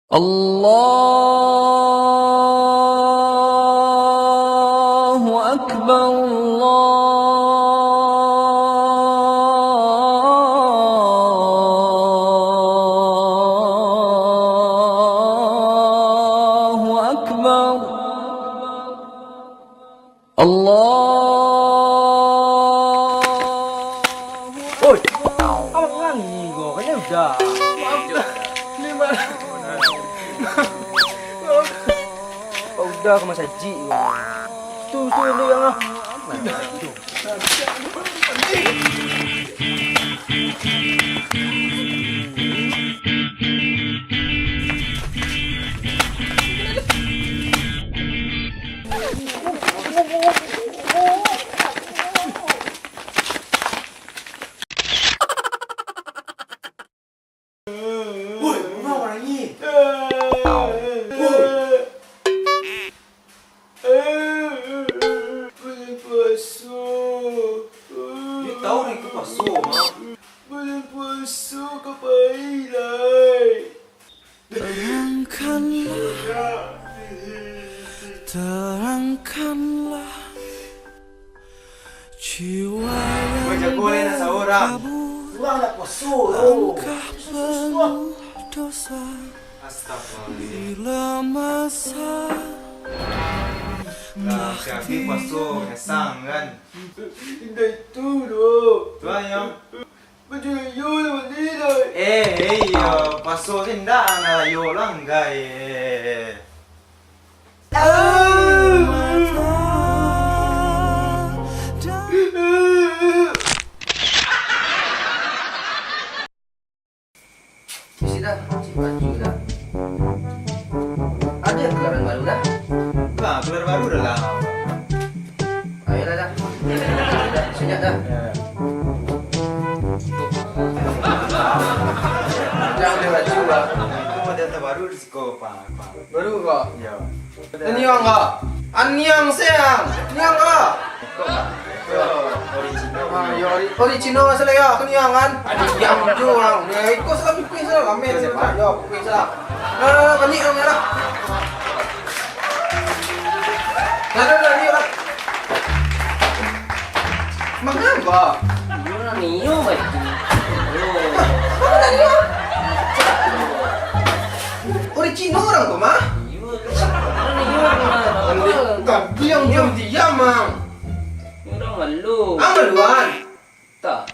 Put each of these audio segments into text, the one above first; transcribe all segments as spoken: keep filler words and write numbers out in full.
Allahu Akbar, Allahu Akbar. Allah. Oi, abang nangih ko, kan udah. Maaf dah. Ni mah. Udah ka masajik ko. Tu, tu, tu yang ah. Woi, rumah orang ni. Woi. Bulan puaso. Dia tahu nak ikut puaso, Mak. Bulan puaso ka pai lai. Terangkanlah, terangkanlah jiwa yang berkabut, langkah penuh dosa. Astagfirullahaladzim. Bila masa lah, siapa puaso, nyasang kan? Indak itu doh. Tuan yang Baju rayo lah mandi lai. Eh, eh, iyo, paso se ndak, anak rayo lah, anggai. Isi dah, isi baju dah. Ado keluaran baru dah? Nah, keluaran baru dah lah. Ayolah dah. Dah, senyap dah. Ya, ya. Jangan dia baju lah. Itu model terbaru di siko, Pak. Baru kok? Ya. Aniang kok? Aniang siang. Aniang kok? Original. Ah, ya, ori-, original asal ya, aku niang kan. Aniang jo orang. Ya, ikut salam, ikut salam. Amin. Ya, ikut salam. Nah, nah, nah, balik lah, merah. Dah, dah, dah, ni lah. Mangapa? Iyo lah, Mio baik tu. Apa tadi, Mak? Orang Cina orang tu, Mah? Iyo, orang Mio tu, Mah. Tapi yang diam-diam, Mang. Orang malu. Ah, maluan. Tak.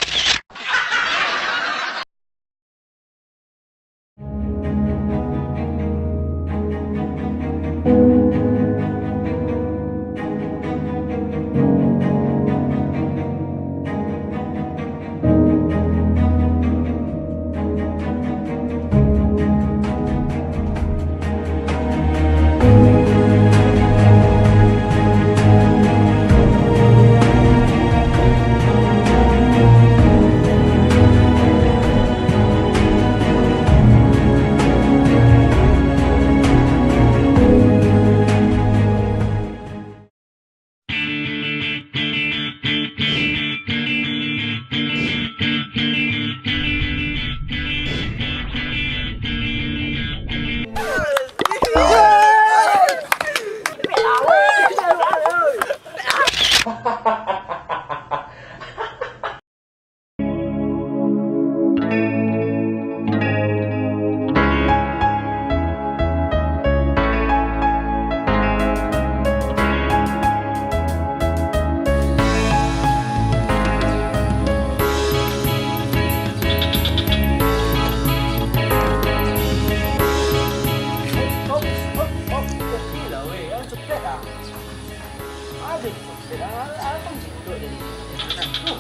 Ado di dompet, ah, ah, kan jitu ado di dompet. Nah, tu, ah.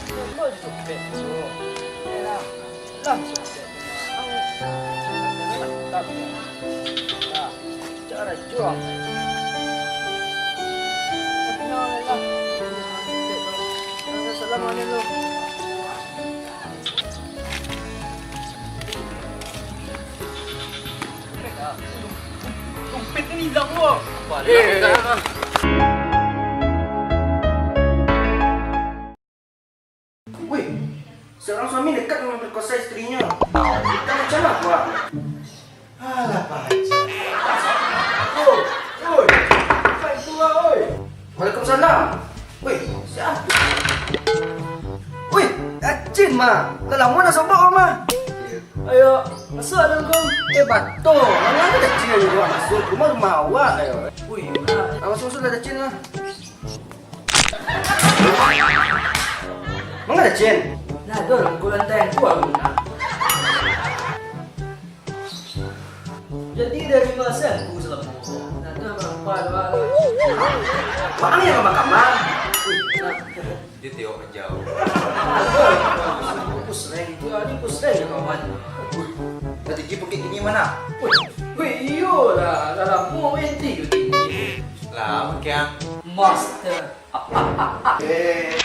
Coba di dompet tu. Yolah. Lah, di dompet tu, ah. Mantap, ya. Nah, cara jual. Tapi, nah, lah. Dompet tu. Nah, salam alaikum. Dompet ni ilang tu. Apa, ilang ilang? Weh, seorang suami nekat memperkosa istrinya. Kita macam apa? Alah, Pak Haji. Oi, oi, Pak Haji, oi. Waalaikumsalam. Weh, sia tu? Weh, Dacin mah. Lah lamo nak sobok mah. Ayo, masuak dalam ko. Eh, batua. Manga Dacin ayo masuak? Rumah, rumah awak, ayo. Ui, ah, masuak, masuak lah, Dacin lah. Manga Dacin? Nah, tu lah, ko lantai ko aku nak. Jadi dari masa aku selama ni, nah, tu berapa dua. Wah, ang yang kamar-kamar. Ui, nah. Dia tengok macam. Pusreng tu, ah, ni pusreng je kawan. Ui, dah tinggi bukit tinggi mana? Ui, ui, iyo lah, dah lama main tinggi tu tinggi. Lah, makian. Master. Eh.